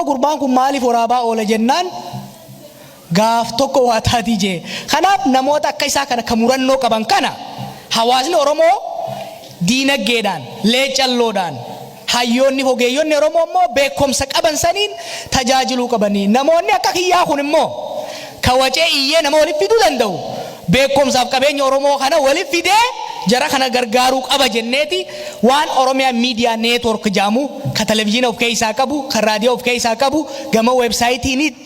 Gurbaan kun maaliif waraabaa oola jennaan gaaf tokko waa taatii jee. Kanaaf namoota akka isaa kana ka murannoo qaban kana hawaasni Oromoo diinaggeedhaan, leecalloodhaan, hayyoonni fi ogeeyyonni Oromoo immoo beekomsa qaban saniin tajaajiluu qabanii. Namoonni akka kiyyaa kun immoo ka wacee iyyee nama walitti fiduu danda'u beekomsaaf qabeenya Oromoo kana walitti fidee jara kana gargaaruu qaba jenneeti waan Oromia Media Network jedhamu ka televizhiina of keessaa qabu, ka raadiyoo of keessaa qabu, gama weebsaayitiin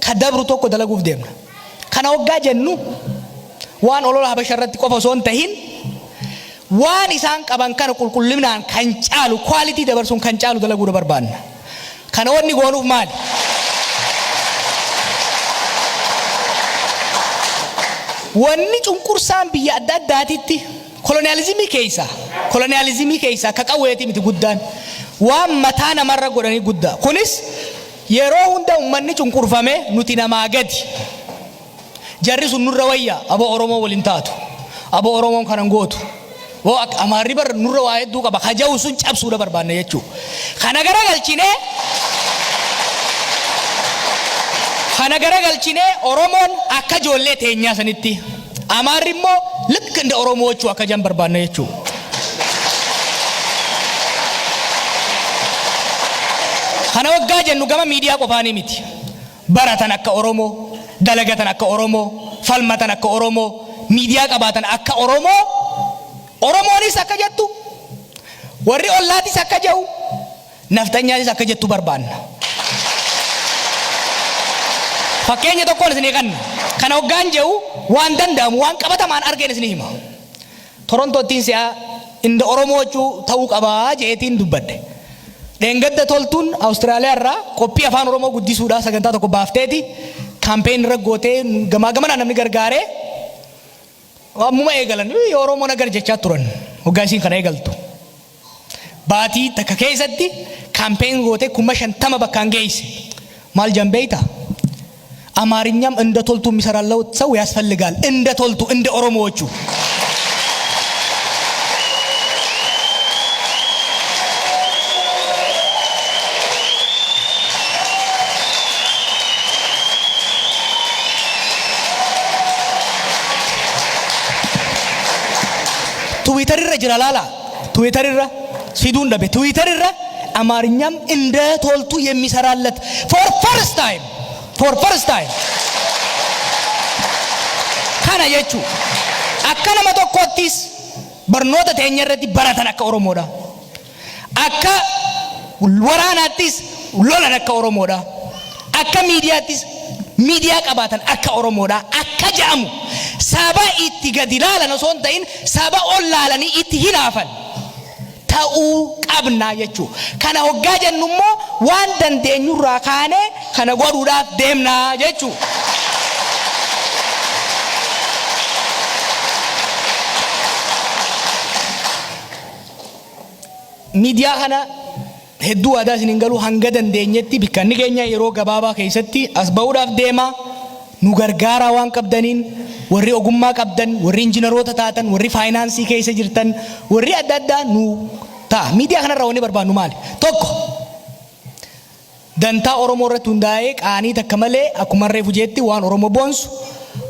ka dabru tokko dalaguuf deemna. Kana hoggaa jennu waan olola Habasha irratti qofa osoo hin tahin waan isaan qaban kana qulqullinaan kan caalu, quality dabarsuun kan caalu dalaguudha barbaanna. Kana wanni goonuuf maali? Wanni cunqursaan biyya adda addaatitti koloniyaalizimii keessa akka qawweetii miti guddaan, waan mataa namarra godhanii guddaa. Kunis yeroo hunda uummanni cunqurfame nuti namaa gadi. Jarri sun nurra wayya, aboo Oromoo waliin taatu. Aboo Oromoon kanan gootu. Boo Amaarri bar nurra waa hedduu qaba. Kaja'u sun cabsuudha barbaanna jechuudha. Kana garagalchinee Oromoon akka ijoollee teenyaa sanitti, Amaarri immoo ልክ እንደ ኦሮሞዎቹ akka jan barbaanna jechuudha. Kana waggaa jennu gama miidiyaa qofaanii miti. Baratan akka Oromoo, dalagatan akka Oromoo, falmatan akka Oromoo, miidiyaa qabaatan akka Oromoo, Oromoonis akka jettu, warri ollaatis akka jedhu, nafxanyaanis akka jettu barbaanna. Fakkeenya tokkoon isinii kanna. Kana hoggaan jedhu waan danda'amu, waan qabatamaan argeen isinii hima. Torontottiin si'a እንደ ኦሮሞዎቹ ta'uu qabaa jeetiin dubbadhe. Dheengadda Toltuun Awustiraaliyaa irraa qophii afaan Oromoo guddisuudhaaf sagantaa tokko baafteeti campaign irra gootee gamaa gamanaan namni gargaaree ammuma eegalan Oromoo nagar jechaa turan hoggaa isiin kana eegaltu. Baatii takka keessatti campaign gootee 50,000 bakkaan geesse. Maal jan beeyta? አማርኛም እንደ ቶልቱ የሚሰራለው ሰው ያስፈልጋል። እንደ ቶልቱ፣ እንደ ኦሮሞዎቹ። Twitter irra jira, laala. Twitter irra fiduun dhabe. Twitter irra አማርኛም እንደ ቶልቱ የሚሰራለት for first time, for first time. Kana jechuu akka nama tokkottis barnoota teenya irratti baratan akka Oromoodha. Akka waraanaattis lolan akka Oromoodha. Akka miidiyaattis miidiyaa qabaatan akka Oromoodha. Akka jedhamu saba itti gadi laalan osoo hin ta'in saba ol laalanii itti hinaafan ta'uu qabnaa jechuu. Kana hoggaa jennu immoo waan dandeenyurraa kaanee kana godhuudhaaf deemnaa jechuu. Miidiyaa kana hedduu aadaa isin hin galu, hanga dandeenyetti bikkanni keenya yeroo gabaabaa keessatti as ba'uudhaaf deema. Nu gargaaraa waan qabdaniin, warri ogummaa qabdan, warri injiinaroota taatan, warri faayinaansii keessa jirtan, warri adda addaa nu ta'a. Miidiyaa kanarraa wanni barbaannu maali? Tokko, dantaa Oromoo irratti hundaa'ee qaanii takka malee akkuma reefu jeetti waan Oromoo boonsu,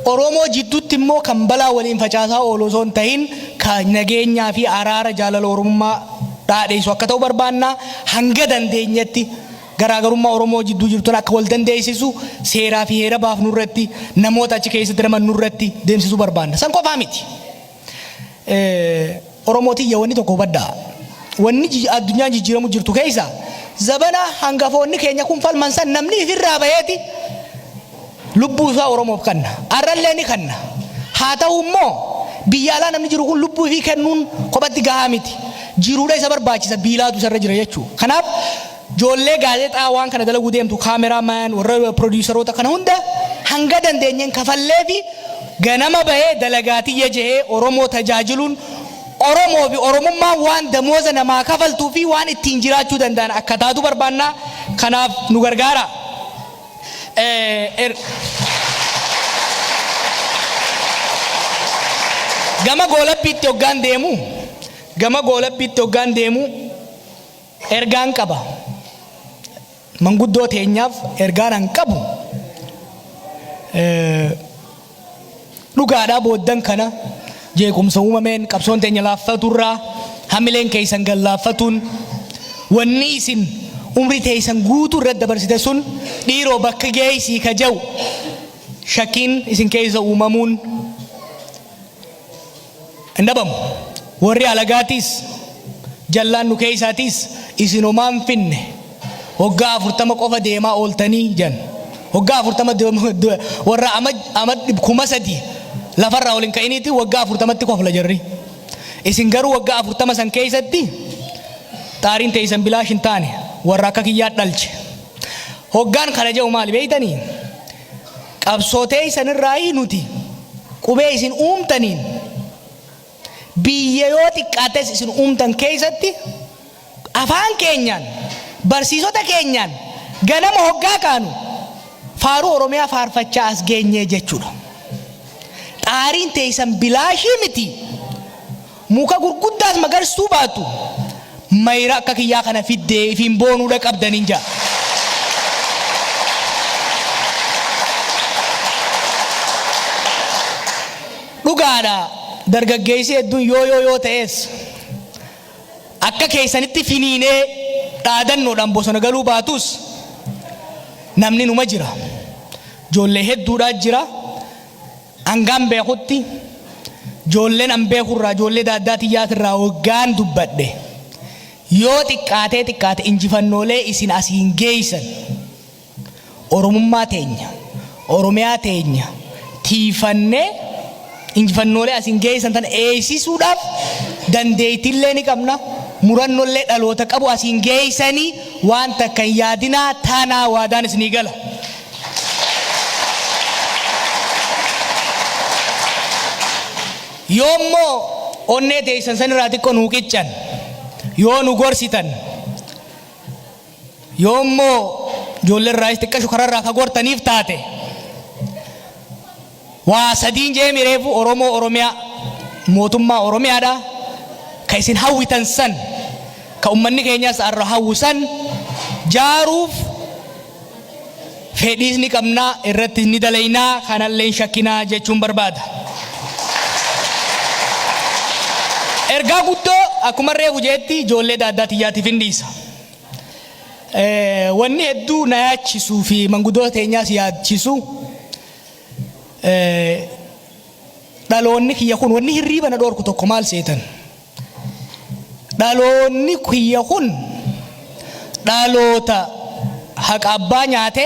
Oromoo jidduutti immoo kan balaa waliin facaasaa oolu osoo hin tahin kan nageenyaa fi araara jaalala Oromummaa dhaadheessu akka ta'u barbaanna. Hanga dandeenyetti garaagarummaa Oromoo jidduu jirtu akka wal dandeessisu seeraa fi heera baafnu irratti, namoota achi keessatti ramannu irratti deemsisuu barbaanna. San qofaa miti. Oromootiin wanni tokko hubadhaa. Wanni addunyaan jijjiiramu jirtu keessa zabana hangafoonni keenya kun falman san namni ifirraa baheeti lubbuu isaa Oromoof kanna. Arrallee ni kanna. Haa ta'u immoo biyya alaa namni jiru kun lubbuu ifii kennuun kophatti gahaa miti. Jiruudha isa barbaachisa, biilaatu isarra jira jechuudha. Kanaaf ijoollee gaazexaa waan kana dalaguu deemtu, cameraman, warra produceroota kana hunda hanga dandeenyeen kafallee fi ganama bahee dalagaatiyya jehee Oromoo tajaajiluun, Oromoo fi Oromummaan waan damooza namaa kafaltuu fi waan ittiin jiraachuu danda'an akka taatu barbaannaa. Kanaaf nu gargaara. Gama goolabbiitti hoggaan deemu ergaan qaba. Manguddoo teenyaaf ergaan an qabu, dhugaadhaa, booddan kana jeequmsa uumameen qabsoon teenya laaffaturraa hamileen keessan gad laaffatuun, wanni isin umrii teessan guutuu irratti dabarsite sun dhiiroo bakka geessii ka jedhu shakkiin isin keessa uumamuun hin dhabamu. Warri alagaatiis, jallaan nu keessaatiis, isin homaan finne, waggaa 40 qofa deemaa ooltanii jan. Waggaa 40 warra ama 3000 lafarraa ol hin ka'iniiti waggaa 40tti kofla jarri. Isin garuu waggaa 40 san keessatti xaariin teessan bilaash hin taane, warra akka kiyyaa dhalche. Hoggaan kana jedhu maali beeytanii? Qabsoo teessan irraa nuti qubee isin uumtaniin biyya yoo xiqqaates isin uumtan keessatti afaan keenyaan, barsiisota keenyaan ganama hoggaa kaanu faaruu Oromiyaa faarfachaa as geenyee jechuudha. Xaariin teessan bilaashii miti. Muka gurguddaas magarsuu baatu mayra akka kiyyaa kana fiddee ifiin boonuudha qabdaniin ja'a. Dhugaadha, dargaggeessi hedduun yoo yoo yoo ta'es akka keessanitti finiinee dhaadannoodhaan bosona galuu baatus namni numa jira. Ijoollee hedduudhaa jira. Hangaan beekutti, ijoolleen an beekurraa, ijoollee daaddaa tiyyaatirraa waggaan dubbadhe, yoo xiqqaatee xiqqaate injifannoolee isin asiin geessan, Oromummaa teenya, Oromiyaa teenya tiifannee injifannoolee asiin geessan tana eeysisuudhaaf dandeettiillee ni qabna, murannollee dhaloota qabu asiin geessanii waan takka hin yaadinaa, tanaa waadaan isinii gala. Yoommoo onnee teessan sanirraa xiqqoo nuu qiccan, yoo nu gorsitan, yoommoo ijoollee irraayis xiqqashu kararraa ka gortaniif taate, waa sadiin jee mireefu: Oromoo, Oromiyaa, mootummaa Oromiyaadha. Ka isin hawwitan san, ka ummanni keenyas har'a hawwu san jaaruuf fedhiis ni qabnaa, irratti ni dalaynaa, kanallee hin shakkinaa jechuun barbaada. Ergaa guddoo akkuma reefu jeetti ijoollee daaddaa tiyyaatiif hin dhiisa. Wanni hedduu na yaachisuu fi manguddoota teenyaas yaachisu, dhaloonni kiyya kun, wanni hirriiba na dhoorku tokko maal seetan? Dhaloonni kiyya kun dhaloota haqa abbaa nyaate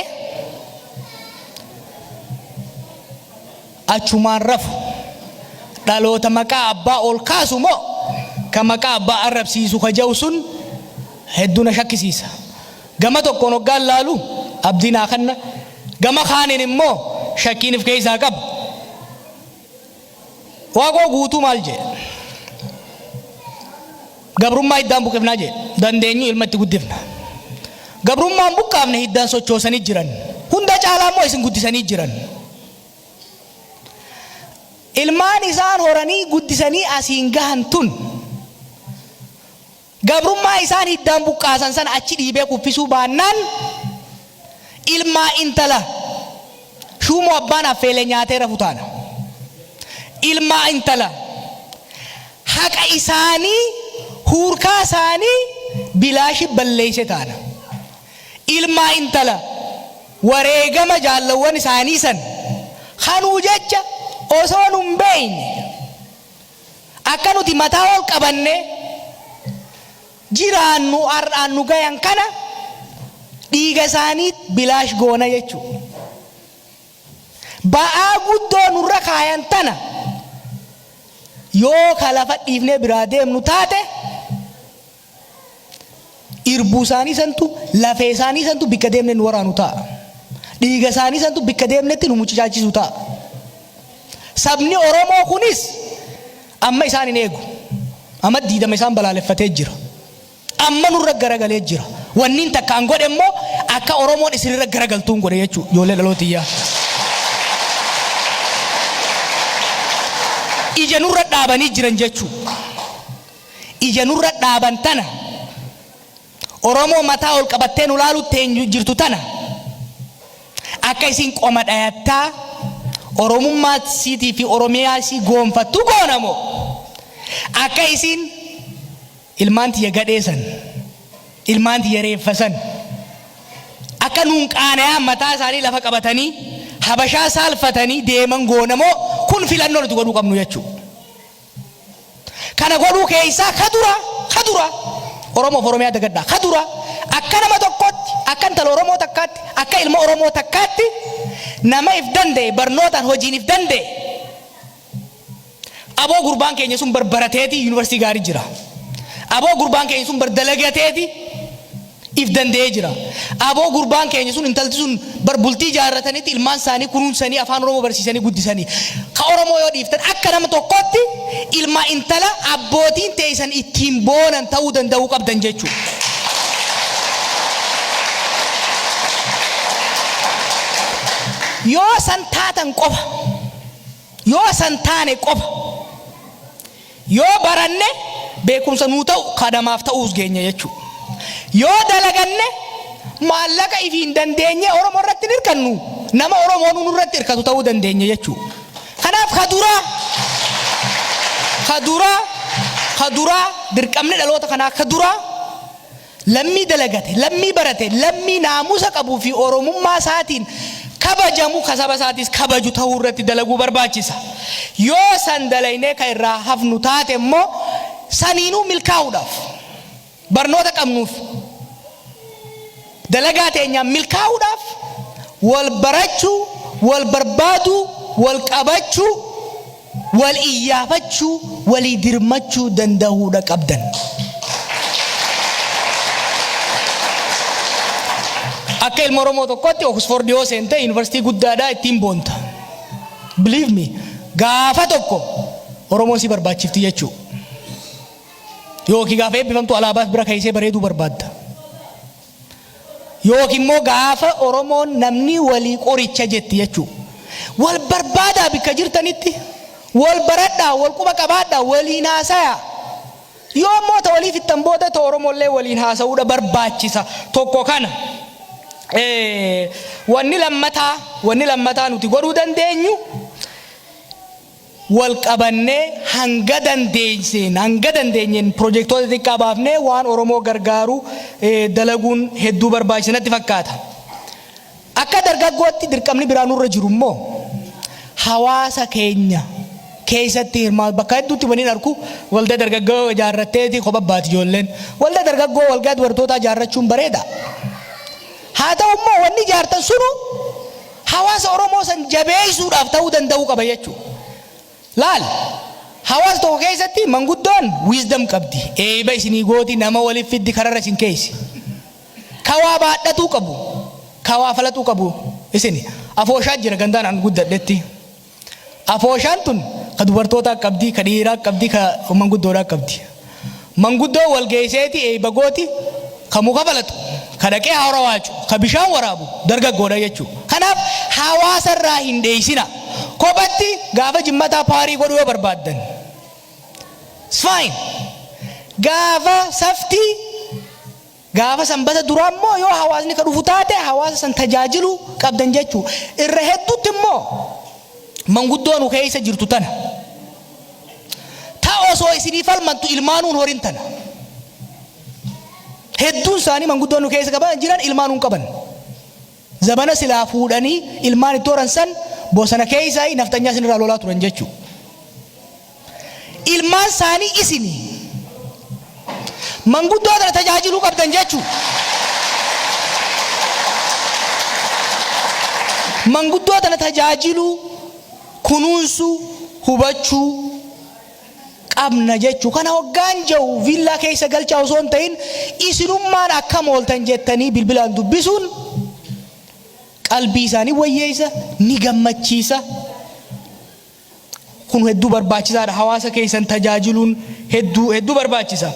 achumaan rafu, dhaloota maqaa abbaa ol kaasu moo ka maqaa abbaa arrabsiisu ka jedhu sun hedduu na shakkisiisa. Gama tokkoon hoggaan laalu abdii naa kanna, gama kaaniin immoo shakkiin if keessaa qaba. Waaqoo Guutuu maal jedhe? Gabrummaa hiddaan buqqifnaa jedhe. Dandeenyu ilma itti guddifna. Gabrummaan buqqaafne, hiddaan sochoosanii jiran. Hunda caalaa immoo isin guddisanii jiran. Ilmaan isaan horanii guddisanii asiin gahan tun gabrummaa isaan hiddaan buqqaasan sana achi dhiibee kuffisuu baannaan, ilmaa intala shuumoo abbaan affeele nyaatee rafu taana. Ilmaa intala haqa isaanii, huurkaa isaanii bilaashi balleeyse taana. Ilmaa intala wareegama jaallawwan isaanii san kanuu jecha osoo nun beeyne akka nuti mataa ol qabanne jiraannu har'aan nu gayan kana dhiiga isaanii bilaash goona jechuudha. Ba'aa guddoo nurra kaayan tana yoo ka lafa dhiifnee biraa deemnu taate, irbuu isaanii santu, lafee isaanii santu bikka deemne nu waraanu ta'a. Dhiiga isaanii santu bikka deemnetti nu mucicaachisu ta'a. Sabni Oromoo kunis amma isaan hin eegu. Amma diidama isaan balaaleffatee jira. Amma nurra garagalee jira. Wanniin takkaan godhe immoo akka Oromoon isinirra garagaltuun godhe jechuudha, ijoollee dhalootiyyaa. Ija nurra dhaabanii jiran jechuudha. Ija nurra dhaaban tana Oromoo mataa ol qabattee nu laalu teenyu jirtu tana akka isin qoma dhayattaa Oromummaa siitii fi Oromiyaa isii goonfattu goonamo, akka isin ilmaan tiyya gadhee san, ilmaan tiyya reeffa san, akka nuun qaanayaa mataa isaanii lafa qabatanii Habashaa saalfatanii deeman goonamoo? Kun filannoo nuti godhuu qabnu jechuudha. Kana godhuu keessaa ka dura Oromoof Oromiyaa dagadhaa. Ka dura akka nama tokkotti, akka intala Oromoo takkaatti, akka ilma Oromoo takkaatti, nama if danda'e, barnootaan hojiin if danda'e. Aboo, gurbaan keenya sun barbarateeti yuunivarsiitii gaarii jira. Aboo, gurbaan keenya sun bardalagateeti if danda'ee jira. Aboo, gurbaan keenya sun, intalti sun bar bultii ijaarratanitti ilmaan isaanii kunuunsanii, afaan Oromoo barsiisanii guddisanii. Ka Oromoo yoo dhiiftan, akka nama tokkotti ilma intala abbootiin teessan ittiin boonan ta'uu danda'uu qabdan jechuudha. Yoo san taatan qofa, yoo san taane qofa, yoo baranne beekumsa nuu ta'u kadamaaf ta'uus geenya jechuudha. Yoo dalaganne maallaqa ifiin dandeenye Oromoo irratti hin hirkannu, nama Oromoo nuun irratti hirkatu ta'uu dandeenya jechuudha. Kanaaf ka duraa dirqamni dhaloota kanaa ka duraa lammii dalagate, lammii barate, lammii naamusa qabuu fi Oromummaa isaatiin kabajamu, ka saba isaatis kabaju ta'uu irratti dalaguu barbaachisa. Yoo san dalaynee ka irraa hafnu taate immoo, saniinuu milkaa'uudhaaf, barnoota qabnuuf dalagaa teenyaan milkaa'uudhaaf, wal barachuu, wal barbaaduu, wal qabachuu, wal iyyaafachuu, walii dirmachuu danda'uudha qabdan. Akka ilma Oromoo tokkotti Oxford yoo seente, yuunivarsiitii guddaadhaa ittiin boonta. Believe me, gaafa tokko Oromoon si barbaachifti jechuu. Yookiin gaafa eebbifamtu alaabaa bira keessee bareeduu barbaadda. Yookiin immoo gaafa Oromoon namni walii qoricha jetti jechuu. Wal barbaadaa, bikka jirtanitti wal baradhaa, wal quba qabaadhaa, waliin haasayaa. Yoo immoo ta walii fixxan booda ta Oromollee waliin haasa'uudha barbaachisa, tokko kana. Wanni lammataa nuti godhuu dandeenyu, wal qabannee hanga dandeenyeen pirojektoota xiqqaa baafnee waan Oromoo gargaaru dalaguun hedduu barbaachisa natti fakkaata. Akka dargaggootti dirqamni biraa nurra jiru immoo hawaasa keenya keessatti hirmaatu. Bakka hedduutti waniin arku, waldaa dargaggoo ijaarratteeti kopha baati ijoolleen. Waldaa dargaggoo, waldaa dubartootaa ijaarrachuun bareeda. Haa ta'u immoo wanni ijaartan sunu hawaasa Oromoo san jabeessuudhaaf ta'uu danda'uu qaba jechuudha. Laal, hawaasa tokko keessatti manguddoon wisdom qabdi. Eeba isinii gooti, nama waliif fiddi, kararra isin keessa. Kawaa baadhatuu qabu. Kawaa falatuu qabu isini. Afooshaa jira gandaan an guddadhetti. Afooshaan tun ka dubartootaa qabdi, ka dhiiraa qabdi, ka manguddoodhaa qabdi. Manguddoo wal geesseeti eebba gooti, ka muka falatu, ka dhaqee hara waacu, ka bishaan waraabu dargaggoodha jechuudha. Kanaaf hawaasa irraa hin dheessina. Kophatti gaafa jimmataa party godhuu yoo barbaaddan, it's fine. Gaafa saftii, gaafa sanbata duraa immoo yoo hawaasni ka dhufu taate, hawaasa san tajaajiluu qabdan jechuu. Irra hedduutti immoo manguddoo nu keessa jirtu tana. Ta osoo isinii falmantu ilmaanuun horin tana. Hedduun isaanii manguddoo nu keessa qaban jiran ilmaanuun qaban. Zabana silaa fuudhanii ilmaan itti horan san bosona keessaa nafxanyaa isinirraa lolaa turan jechuu. Ilmaan isaanii isini. Manguddoo tana tajaajiluu qabdan jechuu. Manguddoo tana tajaajiluu, kunuunsuu, hubachuu qabna jechuu. Kana hoggaan jiru villaa keessa galchaa osoo hin ta'in, isinummaan akkam ooltan jettanii bilbilaan dubbisuun qalbii isaanii wayyeessa, ni gammachiisa. Kun hedduu barbaachisaadha. Hawaasa keessan tajaajiluun hedduu hedduu barbaachisa.